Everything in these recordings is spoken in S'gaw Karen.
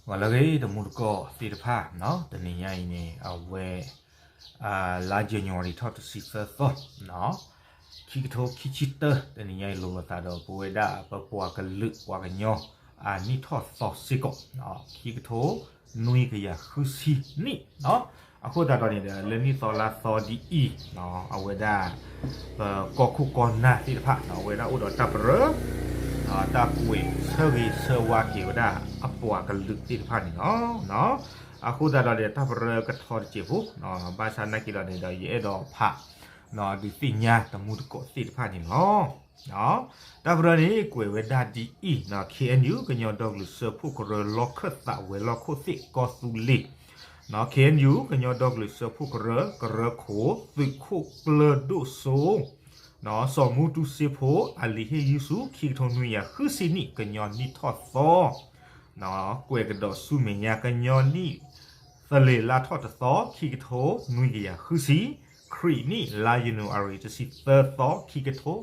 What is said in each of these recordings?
ဂီၤလၢအဂ့ၤ တံၤသကိးသ့ၣ်တဖၣ်, တနံၤညါအံၤန့ၣ် အဝဲ လါယနူၤအါရံၤထီၣ်တဆံသၢသီ, ခံကထိခံဆံတၢ, တနံၤညါအံၤလိာ်လိာ်သးဒီး ပဝဲဒၣ်ပပှၤကလုာ်ပှၤကညီ အနံၣ်ထီၣ်သီစ့ၢ်ကီး, ခံကထိနွံကယၤဃုဆံနံၣ်, အဃိသတးဒီးန့ၣ်ဒီး လၢနံၣ်သီလါသီဒ်အံၤ, အဝဲဒၣ် ပကီၢ်ခိၣ်ကီၢ်နၢ်သ့ၣ်တဖၣ် အဝဲဒၣ်အိၣ်ဒီးတၢ်ပရၢ, တၢ်ကွဲးဆၢဂ့ၤဆၢဝါက့ၤဝဲဒၣ် အပှၤကလုာ်သ့ၣ်တဖၣ်န့ၣ်လီၤ. အဃိသတးဒီးန့ၣ် တၢ်ပရၢကထီတစဲးဖိ, ဘၣ်ဆၣ်နာ်က့ဒီးန့ၣ်ဒီး ယအဲၣ်ဒိးဖး ဒုးသ့ၣ်ညါတံၤသကိးသ့ၣ်တဖၣ်န့ၣ်လီၤ. တၢ်ပရၢန့ၣ် ကွဲးဝဲဒၣ်ဒ်အံၤ, KNU ကညီဒီကလုာ်စၢဖှိၣ်ကရၢ လီၢ်ခၢၣ်သးဝဲၤလီၢ်ခိၣ်သ့ၣ်ကီၢ်သူလ့ၤ, KNU ကညီဒီကလုာ်စၢဖှိၣ်ကရၢ ကရၢခိၣ် သုးခိၣ်ကျၢၢ်ဒိၣ်စိ စီၤမူတူစ့ဖိ အလံာ်ဟ့ၣ်ယုၢ်ဆူ ခံကထိနွံကယၤဃုဆံနံၣ် ကညီနံၣ်ထီၣ်သီ ကွဲးကဒီးဆူမဲာ်ညါ ကညီနံၣ် သလ့ၤလါထီၣ်တသီ ခံကထိနွံကယၤဃုဆံ, ခရံာ်နံၣ် လါယနူၤအါရံၤတဆံသၢသီ ခံကထိ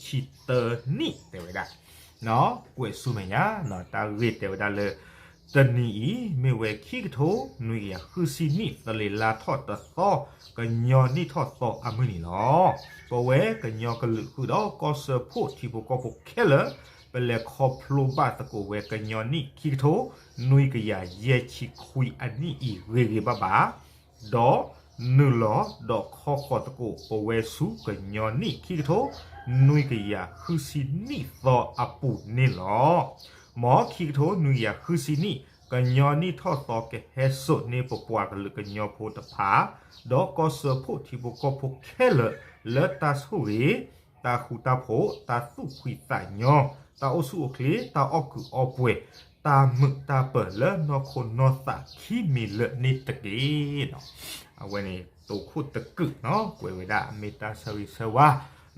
ခံဆံတၢနံၣ် တဲဝဲဒၣ်, ကွဲးဆူမဲာ်ညါ, တၢ်ဂ့ၢ်တဲဝဲဒၣ်လၢ တနံၤအံၤ မ့ၢ်ဝဲခံကထိနွံကယၤဃုဆံနံၣ် သလ့ၤလါထီၣ်တသီ ကညီနံၣ်ထီၣ်သီအမုၢ်နံၤလီၤ. ပဝဲကညီကလုာ်ဃုာ်ဒီးကီၢ်စၢဖှိၣ်ထံဖိကီၢ်ဖိခဲလၢာ် ပလဲၤခီဖျိဘၣ်သကိးဝဲ ကညီနံၣ်ခံကထိ နွံကယၤယဲၢ်ဆံခွံအနံၣ်အံၤ ဂ့ၤဂ့ၤဘၣ်ဘၣ်, ဒီးနုာ်လီၤဒီးခီဃီၤသကိးပဝဲဆူ ကညီနံၣ်ခံကထိ နွံကယၤဃုဆံနံၣ်သီအပူၤန့ၣ်လီၤ. မ်ခံကထိနွံကယၤဃုဆံနံၣ် ကညီနံၣ်ထီၣ်သီ ကဟဲစိာ်န့ၢ်ပပှၤကလုာ်ကညီဖိတဖၣ် ဒီးကီၢ်စၢဖှိၣ်ထံဖိကီၢ်ဖိခဲလၢာ် လၢတၢ်ဆိၣ်ဂ့ၤ, တၢ်ဃူတၢ်ဖိး, တၢ်သူၣ်ဖှံသးညီ, တၢ်အိၣ်ဆူၣ်အိၣ်ချ့, တၢ်အီၣ်ကုာ်အီပှဲၤ, တၢ်မုာ်တၢ်ပၢၤလၢနီၢ်ခိနီၢ်သးခံမံၤလၢာ်န့ၣ်တက့ၢ်. အဝဲန့ၣ် တိခိၣ်တကုာ် ကွဲးဝဲဒၣ် မ့ၢ်တၢ်ဆၢဂ့ၤဆၢဝါ,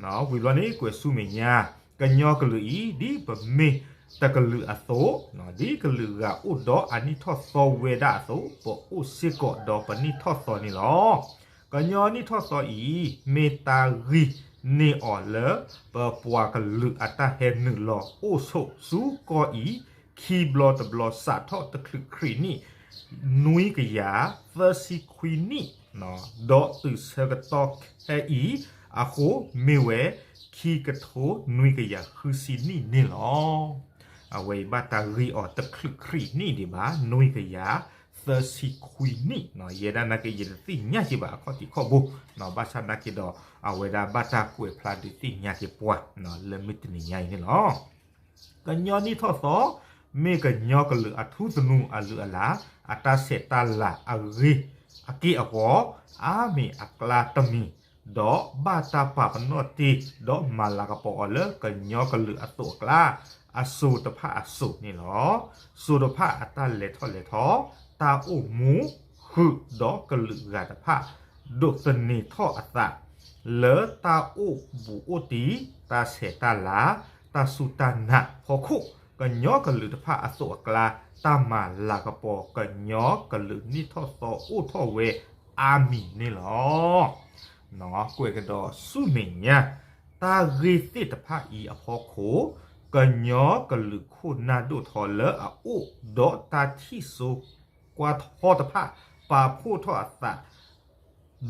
ဝံၤဘျီန့ၣ် ကွဲးဆူမဲာ်ညါ ကညီကလုာ်အံၤ ဒ်ပမ့ၢ်တကလုာ်အသိး, ဒ်ကလုာ်ဂၤအိၣ်ဒီးအနံၣ်ထီၣ်သီဝဲဒၣ်အသိး ပအိၣ်စ့ၢ်ကီးဒီးပနံၣ်ထီၣ်သီန့ၣ်လီၤ. ကညီနံၣ်ထီၣ်သီအံၤ မ့ၢ်တၢ်ဂံၢ်န့ၢ်အီၤလၢ ပပှၤကလုာ်အတၢ်ဟဲနုာ်လီၤအိၣ်ဆိးဆူကီၢ်အံၤ ခံဘျီတဘျီ စးထီၣ်တချုးခရံာ်နံၣ် နွံကယၤသၢဆံခွံနံၣ်, ဒီးတုၤဆၢကတီၢ်ခဲအံၤအဃိ မ့ၢ်ဝဲ ခံကထိနွံကယၤဃုဆံနံၣ်န့ၣ်လီၤ. အဝဲအံၤဘၣ်တၢ်ဂံၢ်အီၤတချုးခရံာ်နံၣ်ဒံးဘၣ် နွံကယၤသၢဆံခွံနံၣ်, ယဲဒၣ်နာ်က့ ယတသ့ၣ်ညါက့ၤဘၣ်အခီၣ်ထံးခီၣ်ဘိ, ဘၣ်ဆၣ်နာ်က့ဒီး အဝဲဒၣ်ဘၣ်တၢ်ကွဲးဖျါဒုးသ့ၣ်ညါက့ၤပှၤ လၢမုၢ်တနံၤညါအံၤန့ၣ်လီၤ. ကညီနံၣ်ထီၣ်သီ မ့ၢ်ကညီကလုာ်အထူသနူအလုၢ်အလၢ် အတၢ်ဆဲးတၢ်လၤအဂ့ၤအက့ၢ်အဂီၤ အါမံၤအကျါတမံၤ, ဒီးဘၣ်တၢ်ပာ်ပနီၣ်တ့ၢ် ဒီးမၤလၤကပီၤအီၤလၢ ကညီကလုာ်အသိးအကျါ အစိၤတဖၣ်အစိၤန့ၣ်လီၤ. စိၤတဖၣ်အတၢ်လဲၤထီၣ်လဲၤထီ, တၢ်အိၣ်မူဃုာ်ဒီးကလုာ်ဂၤတဖၣ် ဒိးသန့ၤထီၣ်အသး လၢတၢ်အိၣ်ဘူးအိၣ်တံၢ်, တၢ်ဆဲးတၢ်လၤ, တၢ်စူၢ်တၢ်နာ်ဖီခိၣ်, ကညီကလုာ်တဖၣ်အသိးအကျါ တၢ်မၤလၤကပီၤကညီကလုာ်နံၣ်ထီၣ်သီအိၣ်ထီၣ်ဝဲအါမံၤန့ၣ်လီၤ. ကွဲးကဒီးဆူမဲာ်ညါ, တၢ်ဂ့ၢ်သ့ၣ်တဖၣ်အံၤအဖီခိၣ်, ကညီကလုာ်ခိၣ်နၢ်ဒိၣ်ထီလၢအအိၣ်ဒီးတၢ်ထံၣ်စိကွၢ်ထီတဖၣ် ပာ်ဖှိၣ်ထီၣ်အသး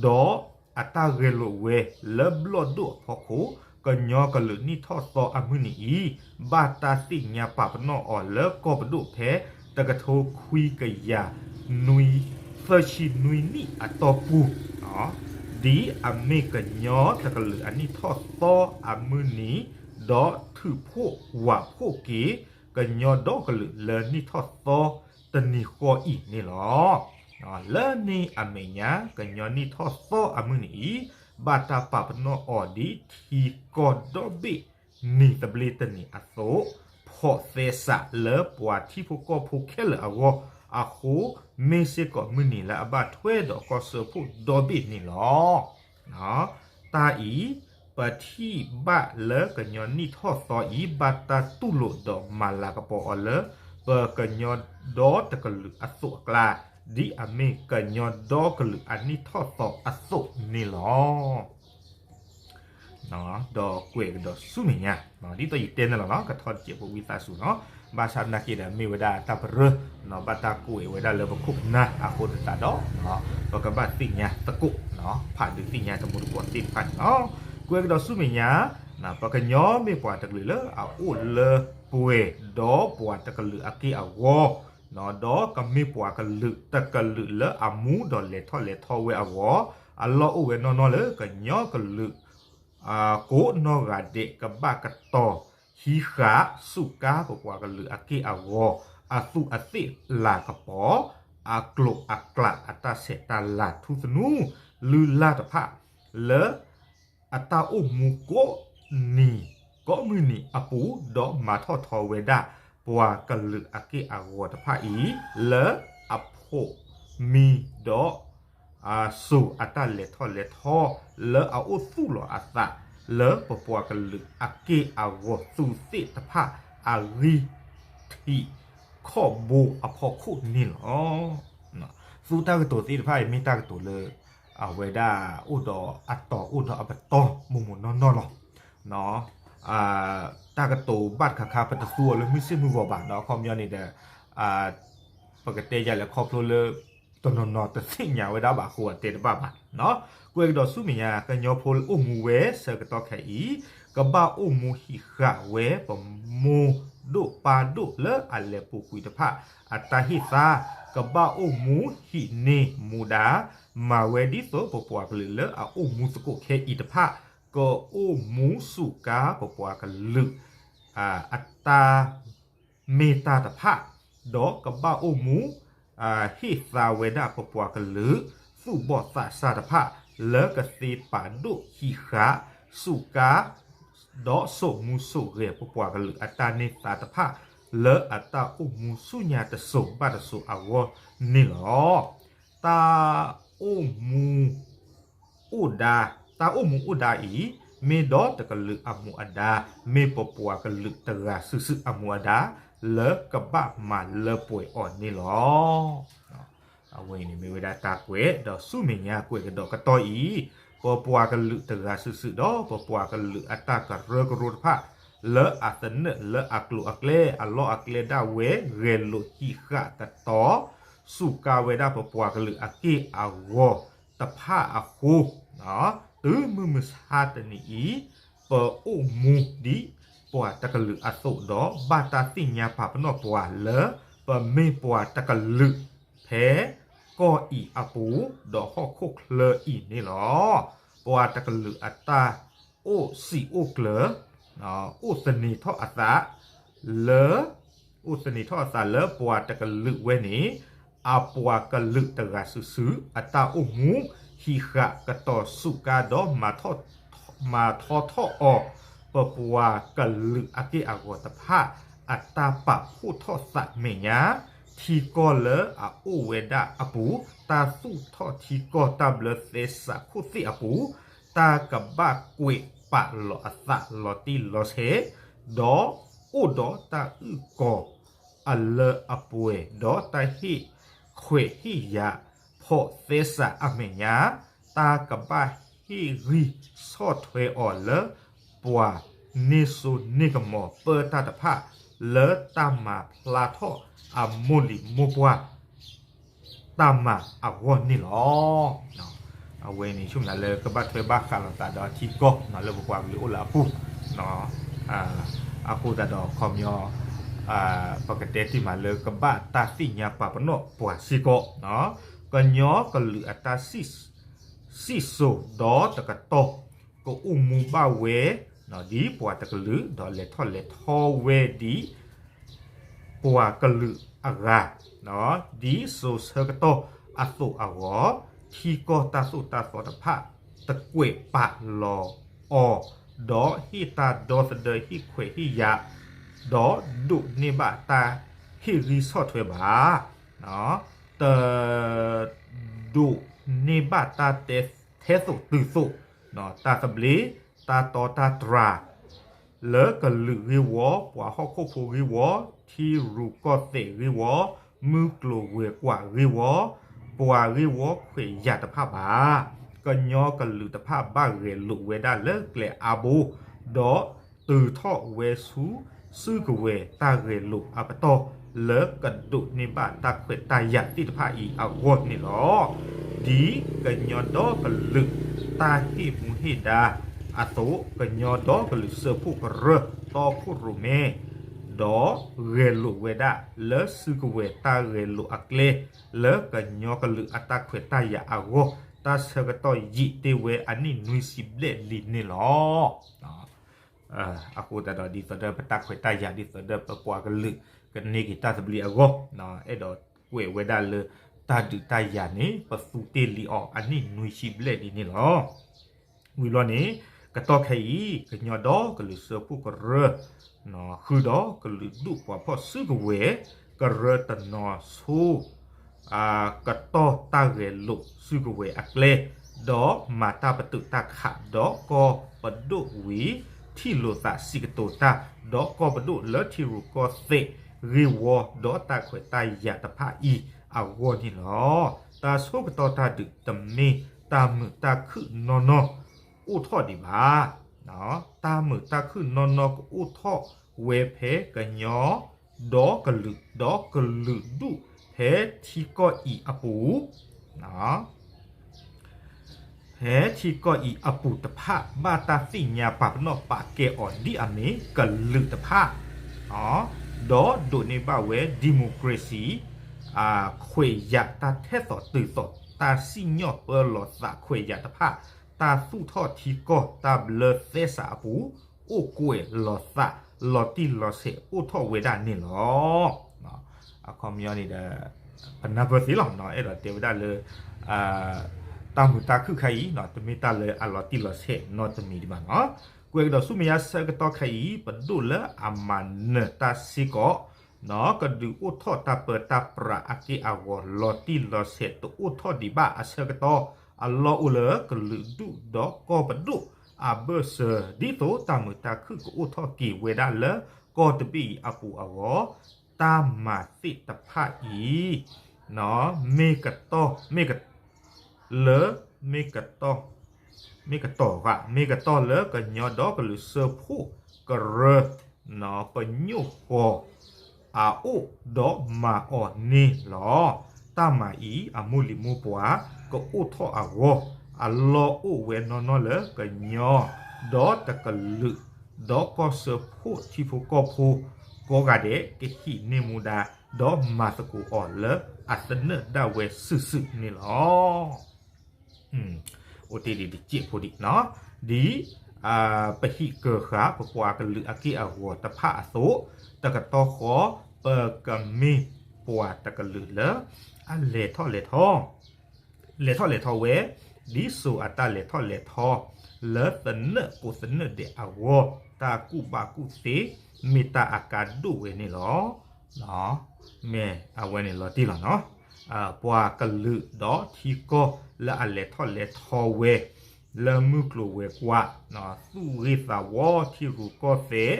ဒီးအတၢ်ဂဲၤလိာ်ဝဲလၢဘျီၣ်ဒိၣ်အဖီခိၣ်, ကညီကလုာ်နံၣ်ထီၣ်သီအမုၢ်နံၤအံၤ ဘၣ်တၢ်သ့ၣ်ညါပာ်ပနီၣ်အီၤလၢကီၢ်ပဒိၣ်ဖဲ တကထိခွံကယၤ သၢဆံနွံနံၣ်အတီၢ်ပူၤ, ဒ်အမ့ၢ်ကညီတကလုာ်အနံၣ်ထီၣ်သီအမုၢ်နံၤ, ဒီးထုးဖှိၣ်ဝးဖှိၣ်က့ၤ ကညီဒီကလုာ်လၢနံၣ်ထီၣ်သီတနံၤဃီအံၤန့ၣ်လီၤ. လၢန့ၣ်အမဲာ်ညါ ကညီနံၣ်ထီၣ်သီအမုၢ်နံၤအံၤ ဘၣ်တၢ်ပာ်ပနီၣ်အီၤဒ်ထံကီၢ်ဒီဘ့ၣ်နံၤသဘျ့တနံၤအသိး, ဖီၣ်သဲစးလၢပှၤထံဖိကီၢ်ဖိခဲလၢာ်အဂီၢ်အဃိ, မ့ၢ်စ့ၢ်ကီးမုၢ်နံၤလၢအဘၣ်ထွဲဒီးကီၢ်စၢဖှိၣ်ဒီဘ့ၣ်န့ၣ်လီၤ. တၢ်အံၤ ပထံၣ်ဘၣ်လၢကညီနံၣ်ထီၣ်သီအံၤ ဘၣ်တၢ်တူၢ်လိာ်ဒီးမၤလၤကပီၤအီၤလၢ ပကညီဒီတကလုာ်အသိးအကျါ, ဒ်အမ့ၢ်ကညီဒီကလုာ်အနံၣ်ထီၣ်သီအသိးန့ၣ်လီၤ. ဒီးကွဲးကဒီးဆူမဲာ်ညါ, ဒ်သိးယတဲန့ၣ်လီၤနီၤ, ကထီၣ်တစဲးဖိဝံသးစူၤနီၤ, ဘၣ်ဆၣ်သနာ်က့ဒီး မ့ၢ်ဝဲဒၣ်တၢ်ပရၢ, ဘၣ်တၢ်ကွဲးဝဲဒၣ်လၢပခိၣ်ပနၢ်အဃိသတးဒီး ပကဘၣ်သ့ၣ်ညါသကိး, ဖးဒုးသ့ၣ်ညါတမူတကိးသ့ၣ်တဖၣ်န့ၣ်လီၤ. ကွဲးကဒီးဆူမဲာ်ညါ, ပှၤကညီမ့ၢ်ပှၤတကလုာ်လၢအအိၣ်လၢပှဲၤ, ဒီးပှၤတကလုာ်အက့ၢ်အဂီၤ, ဒီးကမ့ၢ်ပှၤကလုာ်တကလုာ်လၢအမူဒီးလဲၤထီၣ်လဲၤထီဝဲအဂီၢ်, အလီၢ်အိၣ်ဝဲနီၢ်နီၢ်လၢကညီကလုာ် ကိးနီၢ်ဂၤဒဲး ကဘၣ်ကတီၤဟံးဃာ်ဆူၣ်ကါပပှၤကလုာ်အက့ၢ်အဂီၤ, အသူးအသ့ၣ်လၤကပီၤ, အကျိၤအကျဲအတၢ်ဆဲးတၢ်လၤထူသနူ လုၢ်လၢ်တဖၣ် လၢအတၢ်အိၣ်မူကိးနံၤ ကိးမုၢ်နံၤအပူၤ, ဒီးမၤထီၣ်ထီဝဲဒၣ် ပှၤကလုာ်အက့ၢ်အဂီၤတဖၣ်အံၤ လၢအဖိးမံဒီး စိၤအတၢ်လဲၤထီၣ်လဲၤထီ လၢအအိၣ်သူၣ်လီၤအသး လၢပပှၤကလုာ်အက့ၢ်အဂီၤသူးသ့ၣ်တဖၣ် အဂံၢ်ထံးခီၣ်ဘိအဖီခိၣ်န့ၣ်လီၤ. သူတၢ်ကတိၤသ့ၣ်တဖၣ်အံၤ မ့ၢ်တၢ်ကတိၤလၢ အဝဲဒၣ်အိၣ်ဒီးအတီၤအိၣ်ဒီးအပတီၢ်မိၢ်မိၢ်နီၢ်နီၢ်လီၤ. တၢ်ကတိၤဘၣ်တခါခါ ပတသူအီၤလၢမုၢ်ဆ့ၣ်မုၢ်ဂီၤဘၣ်ဒီး အခီပညီန့ၣ်ဒီး ပကတဲယၤလဲၣ် ခီဖျိလၢ တနီၤနီၤတသ့ၣ်ညါဝဲဒၣ်ဘၣ်အဃိ အတဲတဘၣ်ဘၣ်. ကွဲးကဒီးဆူမဲာ်ညါ ကညီဖိအိၣ်မူဝဲဆၢကတီၢ်ခဲအံၤ ကဘၣ်အိၣ်မူဟံးဃာ်ဝဲ ပမိၢ်ဒိၣ်ပၢ်ဒိၣ်လၢအလဲၤပူၤကွံာ်တဖၣ် အတၢ်ဟ့ၣ်သါ, ကဘၣ်အိၣ်မူဟံးန့ၢ်မူဒါ, မၤဝဲဒ်သိးပပှၤကလုာ်လၢအအိၣ်မူသကိးခဲအံၤတဖၣ် ကအိၣ်မူဆူၣ်ကါပပှၤကလုာ် အတၢ် မ့ၢ်တၢ်တဖၣ်, ဒီးကဘၣ်အိၣ်မူ ဟ့ၣ်သါဝဲဒၣ်ပပှၤကလုာ် သူၣ်ဘီၣ်သးစၢ်တဖၣ် လၢကသ့ပာ်ဒိၣ်ဟံးဃာ် ဆူၣ်ကါ ဒီးစိာ်မူစိာ်ဂဲၤပပှၤကလုာ်အတၢ်န့ၢ်သါတဖၣ် လၢအတၢ်အိၣ်မူဆူညါတစိၤဘၣ်တစိၤအဂီၢ်န့ၣ်လီၤ. တၢ်အိၣ်မူ အိၣ်ဒါ, တၢ်အိၣ်မူအိၣ်ဒါအံၤ မ့ၢ်ဒီတကလုာ်အမူအဒါ, မ့ၢ်ပပှၤကလုာ်တဂၤစုာ်စုာ်အမူအဒါ လၢကဘၣ်မၤလၢပှဲၤအီၤန့ၣ်လီၤ. အဝဲန့ၣ်မ့ၢ်ဝဲဒၣ်တၢ်ကွဲး ဒီးဆူမဲာ်ညါကွဲးကဒီးကတီၢ်အံၤ, ပပှၤကလုာ်တဂၤစုာ်စုာ် ဒီးပပှၤကလုာ်အတၢ်ကရၢကရိတဖၣ် လၢအသနၢၣ်လၢအကျိၤအကျဲ အလီၢ်အကျဲဒၣ်ဝဲ ဂဲၤလိာ်ဟံးဃာ်ကတီၤ ဆူၣ်ကါဝဲဒၣ်ပပှၤကလုာ်အက့ၢ်အဂီၤတဖၣ်အဃိ, တုၤမုၢ်မဆါတနံၤအံၤ, ပအိၣ်မူဒ်ပှၤတကလုာ်အသိးဒီး ဘၣ်တၢ်သ့ၣ်ညါပာ်ပနီၣ်ပှၤလၢ ပမ့ၢ်ပှၤတကလုာ် ဖဲကီၢ်အံၤအပူၤ ဒီးဟီၣ်ခိၣ်ချၢအံၤန့ၣ်လီၤ. ပှၤတကလုာ်အတၢ်အိၣ်စံာ်အိၣ်ကျၢၤ အိၣ်သန့ၤထီၣ်အသး လၢ အိၣ်သန့ၤထီၣ်အသးလၢပှၤတကလုာ်ဝဲန့ၣ်, အပှၤကလုာ်တဂၤစုာ်စုာ် အတၢ်အိၣ်မူ ဟံးဃာ်ကတီၤဆူၣ်ကါဒီး မၤထီထီၣ်အီၤ ပပှၤကလုာ်အက့ၢ်အဂီၤတဖၣ် အတၢ်ပာ်ဖှိၣ်ထီၣ်သးမဲာ်ညါ, ထံကီၢ်လၢအအိၣ်ဝဲဒၣ်အပူၤ, တၢ်သူၣ်ထီၣ်ထံကီၢ်တၢ်ဘျၢသဲစးခိၣ်သ့ၣ်အပူၤ, တၢ်ကဘၣ်ကွဲးပာ်လီၤအသးလီၤတံၢ်လီၤဆဲး, ဒီးအိၣ်ဒီးတၢ်အုၣ်ကီၤအလၢအပှဲၤ, ဒီးတၢ်ဟ့ၣ်ခွဲးဟ့ၣ်ယာ်ဖီၣ်သဲစးအမဲာ်ညါ, တၢ်ကဘၣ်ဟ့ၣ်ဂံၢ်ဆီၣ်ထွဲအီၤလၢ ပှၤန့ၢ်စိန့ၢ်ကမီၤပၢတၢ်တဖၣ် လၢတၢ်မၤဖျါထီၣ်အမိၢ်လံၤမိၢ်ပှၢ် တၢ်မၤအဂီၢ်န့ၣ်လီၤ. အဝဲန့ၣ် ဆိကမိၣ်လၢကဘၣ်ထွဲဘၣ်ဃးလိာ်သးဒီးထံကီၢ် လၢပပှၤကလုာ်အိၣ်လၢအပူၤ, အဃိသတးဒီးခီပညီ ပကတဲတ့ၢ်မးလၢကဘၣ်တၢ်သ့ၣ်ညါပာ်ပနီၣ်ပှၤစ့ၢ်ကီး, ကညီကလုာ်အတၢ်စံၣ်စိၤဒီတကတီၢ် ကအိၣ်မူဘၣ်ဝဲ ဒ်ပှၤတကလုာ် ဒီးလဲၤထီၣ်လဲၤထီဝဲဒ် ပှၤကလုာ်အဂၤ, ဒ်စိၤဆၢကတီၢ်အသိးအဂီၢ်, ထံကီၢ်တၢ်သိၣ်တၢ်သီတဖၣ် တကွဲးပာ်လီၤအီၤ, ဒီးဟ့ၣ်တၢ်ဒီသဒၢဟ့ၣ်ခွဲးဟ့ၣ်ယာ်, ဒီးဒိးန့ၢ်ဘၣ်တၢ်ဟ့ၣ်ဂံၢ်ဆီၣ်ထွဲဘၣ်, တ ဒိးန့ၢ်ဘၣ်တၢ်တဲထဲသိးတုၤသိး, တၢ်သဘျ့, တၢ်တီတၢ်တြၢ်, လၢကလုာ်ဂ့ၢ်ဝီ, ပှၤဟီၣ်ခိၣ်ဖိဂ့ၢ်ဝီ, ထံရူၢ်ကီၢ်သဲးဂ့ၢ်ဝီ, မုၢ်ကျိၤဝဲၤကွာ်ဂ့ၢ်ဝီ, ပှၤဂ့ၢ်ဝီခွဲးယာ်တဖၣ်ဘၣ်. ကညီကလုာ်တဖၣ်ဘၣ်ဂဲၤလိာ်ဝဲဒၣ်လၢကျဲအါဘိ, ဒီးတုၤထီၣ်ဝဲဆူ စုကဝဲၤတၢ်ဂဲၤလိာ်အပတီၢ် လၢကဒိးန့ၢ်ဘၣ်တၢ်ခွဲးတၢ်ယာ်သ့ၣ်တဖၣ်အံၤအဂီၢ်န့ၣ်လီၤ. ဒ်ကညီဒီကလုာ်တၢ်ဟ့ၣ်မူဟ့ၣ်ဒါအသိး, ကညီဒီကလုာ်စၢဖှိၣ်ကရၢတီခိၣ်ရိၣ်မဲ ဒီးဂဲၤလိာ်ဝဲဒၣ်လၢစုကဝဲၤတၢ်ဂဲၤလိာ်အကျဲ လၢကညီကလုာ်အတၢ်ခွဲးတၢ်ယာ်အဂီၢ်, တၢ်ဆၢကတီၢ်ယံာ်တ့ၢ်ဝဲအနံၣ်နွံဆံဘျဲၣ်လံန့ၣ်လီၤ. အဃိသတးဒီး ဒ်သိးဒီးပတၢ်ခွဲးတၢ်ယာ် ဒ်သိးဒီးပပှၤကလုာ်ကန့ၢ်က့ၤတၢ်သဘျ့အဂီၢ်, အဲၣ်ဒိးကွဲးဝဲဒၣ်လၢတၢ်ဒုးတၢ်ယၤန့ၣ် ပသူတ့ၢ်လံအီၤအနံၣ်နွံဆံဘျဲၣ်ဒ်န့ၣ်လီၤ. ဝံၤဘျီန့ၣ် ကတီၢ်ခဲအံၤ ကညီဒီကလုာ်စၢဖှိၣ်ကရၢ ဃုာ်ဒီးကလုာ်ဒူၣ်ပှၤဖီၣ်စုကဝဲၤ ကရၢတနီၤဆိ ကတီၢ်တၢ်ဂဲၤလိာ်စုကဝဲၤအကျဲ, ဒီးမၤတၢ်ပတုာ်တၢ်ခး ဒီးကီၢ်ပဒိၣ်ဝံၤ ထံၣ်လိာ်သးစံးကတိၤတၢ် ဒီးကီၢ်ပဒိၣ်လၢထံရူၢ်ကီၢ်သဲးဂ့ၢ်ဝီ ဒီးတၢ်ခွဲးတၢ်ယာ်တဖၣ်အံၤအဂီၢ်န့ၣ်လီၤ. တၢ်ဆိကတီၢ်တၢ်ဒုးတမ့ၢ်တၢ်မုာ်တၢ်ခုၣ်နီၢ်နီၢ်အိၣ်ထီၣ်ဒံးဘၣ်. တၢ်မုာ်တၢ်ခုၣ်နီၢ်နီၢ်ကအိၣ်ထီၣ်ဝဲဖဲကညီဒီကလုာ် ဒီကလုာ်ဒူၣ်ဖဲထံကီၢ်အံၤအပူၤ ဖဲထံကီၢ်အံၤအပူၤတဖၣ် ဘၣ်တၢ်သ့ၣ်ညါပာ်ပနီၣ်ပာ်ကဲအီၤဒ်အမ့ၢ်ကလုာ်တဖၣ်, ဒီးဒိးန့ၢ်ဘၣ်ဝဲ democracy ခွဲးယာ်တၢ်ထဲသိးတုၤသိး တၢ်စံၣ်ညီၣ်ပၢလီၤသးခွဲးယာ်တဖၣ်, တၢ်သူၣ်ထီၣ်ထံကီၢ်တၢ်ဘျၢသဲစးအပူၤ အိၣ်ကွဲးလီၤသးလီၤတံၢ်လီၤဆဲးအိၣ်ထီၣ်ဝဲဒၣ်န့ၣ်လီၤ. အခီပညီန့ၣ်ဒီး ပနၢ်ပၢၢ်သ့လီၤ, အဲၣ်ဒိးတဲဝဲဒၣ်လၢ တၢ်မုာ်တၢ်ခုၣ်ခဲအံၤ တမ့ၢ်တၢ်လၢအလီၤတံၢ်လီၤဆဲးနီတမံၤဒံးဘၣ်နီၤ. ကွဲးကဒီးဆူမဲာ်ညါဆၢကတီၢ်ခဲအံၤ ပဒိၣ်လၢအမၤနၢၤတၢ်စ့ၢ်ကီး ကဒုးအိၣ်ထီၣ်တၢ်ပၢတၢ်ပြးအက့ၢ်အဂီၤ လီၤတံၢ်လီၤဆဲးတအိၣ်ထီၣ်ဒံးဘၣ်အဆၢကတီၢ် အလီၢ်အိၣ်လၢကလုာ်ဒူၣ်ဒီးကီၢ်ပဒိၣ်အဘၢၣ်စၢၤ ဒ်သိးတၢ်မုာ်တၢ်ခုၣ်ကအိၣ်ထီၣ်က့ၤဝဲဒၣ်လၢကီၢ်တဘ့ၣ်အံၤအပူၤအဂီၢ်, တၢ်မၤသ့ၣ်တဖၣ်အံၤ မ့ၢ်ကတီၢ် မ့ၢ်က လၢ မ့ၢ်ကတီၢ် မ့ၢ်ကတီၢ် မ့ၢ်ကတီၢ်လၢကညီဒီကလုာ်စၢဖှိၣ်ကရၢ ပညိၣ်ဃီၤ အအိၣ်ဒီးမၤအီၤန့ၣ်လီၤ. တၢ်မၤအံၤအမိၢ်လံၤမိၢ်ပှၢ်ကအိၣ်ထီၣ်အဂီၢ် အလီၢ်အိၣ်ဝဲနီၢ်နီၢ်လၢကညီ ဒီးတကလုာ် ဒီးကီၢ်စၢဖှိၣ်ထံဖိကီၢ်ဖိကိးဂၤဒဲး ကဟံးန့ၢ်မူဒါ ဒီးမၤသကိးအီၤလၢအသနၢၣ်ဒၣ်ဝဲစုာ်စုာ်န့ၣ်လီၤ. အိၣ်တ့ၢ်ဒံးတစဲးဖိဒံးနီၤ, ဒ် ပဟံးကၢၤဃာ်ပပှၤကလုာ်အက့ၢ်အဂီၤတဖၣ်အသိး, တကတီၢ်ဃီ ပကမ့ၢ်ပှၤတကလုာ်လၢ အလဲၤထီၣ်လဲၤထီ လဲၤထီၣ်လဲၤထီဝဲ, ဒ်စိၤအတၢ်လဲၤထီၣ်လဲၤထီ လၢသနၢၣ်ကိးသနၢၣ်ဒဲးအဂီၢ် တၢ်ကူၣ်ဘၣ်ကူၣ်သ့ မ့ၢ်တၢ်အကါဒိၣ်ဝဲန့ၣ်လီၤ. မ့ၢ်အဝဲန့ၣ်လီၤတံၢ်လီၤနီၤ, ပှၤကလုာ်ဒီးထံကီၢ်လၢအလဲၤထီၣ်လဲၤထီဝဲ လၢမုၢ်ကျိၤဝဲၤကွာ် သူၣ်ဂ့ၢ်သးဝီထံရူၢ်ကီၢ်သဲး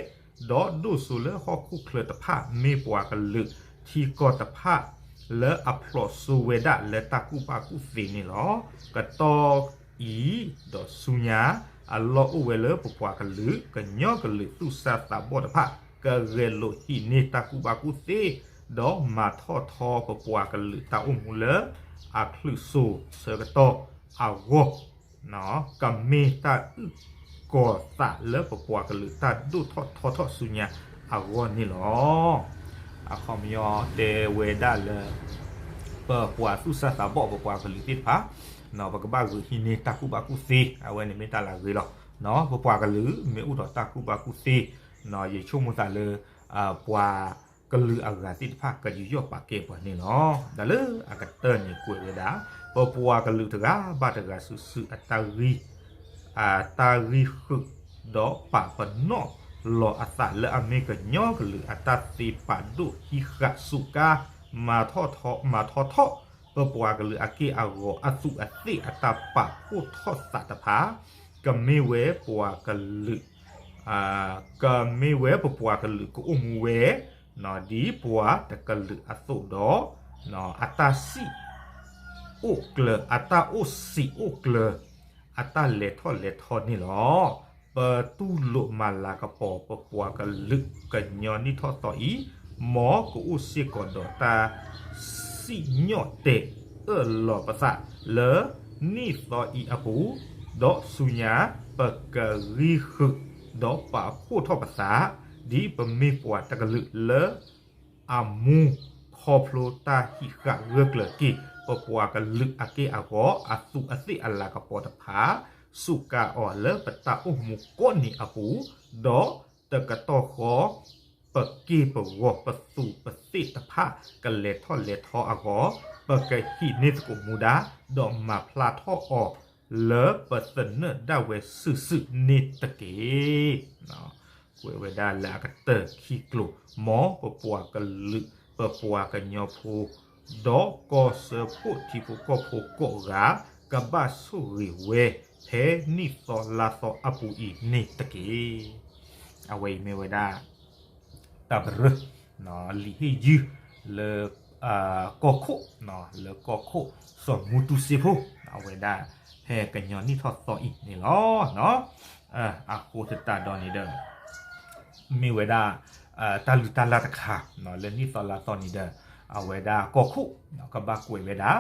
ဒီးဒိၣ်စိလၢဟီၣ်ခိၣ်ချၢတဖၣ် မ့ၢ်ပှၤကလုာ်ထံကီၢ်တဖၣ် လၢအဖျိးစိဝဲဒၣ်လၢတၢ်ကူၣ်ဘၣ်ကူၣ်သ့န့ၣ်လီၤ. ကတီၢ်အံၤဒီးဆူညါ အလီၢ်အိၣ်ဝဲလၢပပှၤကလုာ် ကညီကလုာ်သူၣ်စၢ်သးဘီၣ်တဖၣ် ကဂဲၤလိာ်ဟံးန့ၢ်တၢ်ကူၣ်ဘၣ်ကူၣ်သ့ ဒီးမၤထီၣ်ထီပပှၤကလုာ်တၢ်အိၣ်မူလၢ အချုးစိၤဆၢကတီၢ်အဂီၢ် ကမ့ၢ်တၢ်အုၣ်ကီၤသးလၢပပှၤကလုာ်တၢ်ဒိၣ်ထီၣ်ထီထီၣ်ဆူညါအဂီၢ်န့ၣ်လီၤ. အခီပညီတဲဝဲဒၣ်လၢ ပပှၤသူၣ်စၢ်သးဘီၣ်ပပှၤကလုာ်သ့ၣ်တဖၣ် ပကဘၣ်ဂုာ်ဟံးန့ၢ်တၢ်ကူၣ်ဘၣ်ကူၣ်သ့ အဝဲန့ၣ်မ့ၢ်တၢ်လၢအဂ့ၤလီၤ. ပပှၤကလုာ်မ့ၢ်အိၣ်ဒီးတၢ်ကူၣ်ဘၣ်ကူၣ်သ့ ယဆိကမိၣ်သးလၢ ပှၤကလုာ်အဂၤသ့ၣ်တဖၣ် ကယူးယီၣ်ပာ်ကဲပှၤန့ၣ်လီၤ. ဒီးလၢအကတၢၢ်န့ၣ်ကွဲးဝဲဒၣ် ပပှၤကလုာ်တဂၤဘၣ်တဂၤစုာ်စုာ်အတၢ်ဂံၢ် အတၢ်ဂံၢ်ဃုာ် ဒီးပာ်ပနီၣ်လီၤအသးလၢအမ့ၢ်ကညီကလုာ်အတၢ်သ့ပာ်ဒိၣ်ဟံးဃာ်စူးကါ မၤထီၣ်ထီ မၤထီၣ်ထီ ပပှၤကလုာ်အက့ၢ်အဂီၤအသူးအသ့ၣ်အတၢ်ပာ်ဖှိၣ်ထီၣ်သးတဖၣ် ကမ့ၢ်ဝဲပှၤကလုာ် ကမ့ၢ်ဝဲပပှၤကလုာ်ကအိၣ်မူဝဲ ဒ်ပှၤတကလုာ်အသိးဒီး အတၢ်စံး အိၣ်ကျၢၤ အတၢ်အိၣ်စံးအိၣ်ကျၢၤ အတၢ်လဲၤထီၣ်လဲၤထီန့ၣ်လီၤ. ပတူၢ်လိာ်မၤလၤကပီၤ ပပှၤကလုာ်ကညီနံၣ်ထီၣ်သီအံၤ, မ်ကအိၣ်စ့ၢ်ကီးဒီးတၢ်စံၣ်ညီၣ်တဲာ်အၢၣ်လီၤပသးလၢနံၣ်သီအံၤအပူၤ, ဒီးဆူညါပကဂံၢ်ဃုာ် ဒီးပာ်ဖှိၣ်ထီၣ်ပသး, ဒ်ပမ့ၢ်ပှၤတကလုာ်လၢ အမူခီဖျိတၢ်ဟံးဃာ်ဂၢၢ်ကျၢၤက့ၤ ပပှၤကလုာ်အက့ၢ်အဂီၤ အသူးအသ့ၣ်အလၤကပီၤတဖၣ် စူးကါအီၤလၢပတၢ်အိၣ်မူကိးနံၤအပူၤ, ဒီးတကတီၢ်ဃီ ပက့ၢ်ပဂီၤပသူးပသ့ၣ်တဖၣ် ကလဲၤထီၣ်လဲၤထီအဂီၢ်, ပကဟံးန့ၢ်သကိးမူဒါ ဒီးမၤဖျါထီၣ်အီၤ လၢပသနၢၣ်ဒၣ်ဝဲစုာ်စုာ်န့ၣ်တက့ၢ်. ကွဲးဝဲဒၣ်လၢအကတၢၢ်ခံကျိၤ, မ်ပပှၤကလုာ် ပပှၤကညီဖိ ဒီးကီၢ်စၢဖှိၣ်ထံဖိကီၢ်ဖိကိးဂၤ ကဘၣ်ဆိၣ်ဂ့ၤဝဲ ဖဲနံၣ်သီလါသီအပူၤအံၤန့ၣ်တက့ၢ်. အဝဲအံၤမ့ၢ်ဝဲဒၣ် တၢ်ပရၢ လံာ်ဟ့ၣ်ယုၢ်လၢ ကီၢ်ခိၣ်, လၢကီၢ်ခိၣ်စီၤမူတူစ့ဖိ အဝဲဒၣ် ဖဲကညီနံၣ်ထီၣ်သီအံၤန့ၣ်လီၤ. အဃိသတးဒီးန့ၣ်ဒီး မ့ၢ်ဝဲဒၣ် တၢ်လုၢ်တၢ်လၢ်တခါ လၢနံၣ်သီလါသီန့ၣ်ဒီး အဝဲဒၣ်ကီၢ်ခိၣ် ကဘၣ်ကွဲးဝဲဒၣ်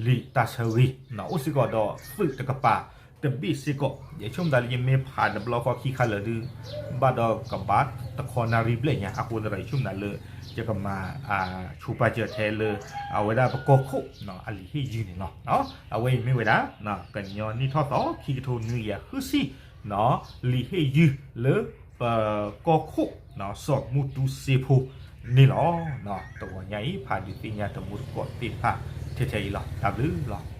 လံာ်တၢ်ဆၢဂ့ၤ အိၣ်စ့ၢ်ကီးဒီးသုးတကပၤတဘ့ၣ်စ့ၢ်ကီး, ယဆိကမိၣ်သးလၢယမ့ၢ်ဖးတဘျီဃီခံခါလၢာ်ဒုး ဘၣ်ဒီးကဘၣ်တခီနၣ်ရံၣ်ဘျဲၣ်ညါ, အဃိသတးဒီးယဆိကမိၣ်သးလၢ ယကမၤ ဆူးပာ်စၢၤထဲလၢ အဝဲဒၣ်ပကီၢ်ခိၣ် အလံာ်ဟ့ၣ်ယုၢ်န့ၣ်လီၤ. အဝဲအံၤမ့ၢ်ဝဲဒၣ် ကညီနံၣ်ထီၣ်သီ ခံကထိနွံကယၤဃုဆံ လံာ်ဟ့ၣ်ယုၢ်လၢပကီၢ်ခိၣ် စီၤမူတူစ့ဖိန့ၣ်လီၤ. တဂီၤညါအံၤ ဖးဒုးသ့ၣ်ညါတမူတကိးသ့ၣ်တဖၣ်ထဲထဲအံၤလီၤ. တၢ်ဘျုးလီၤ.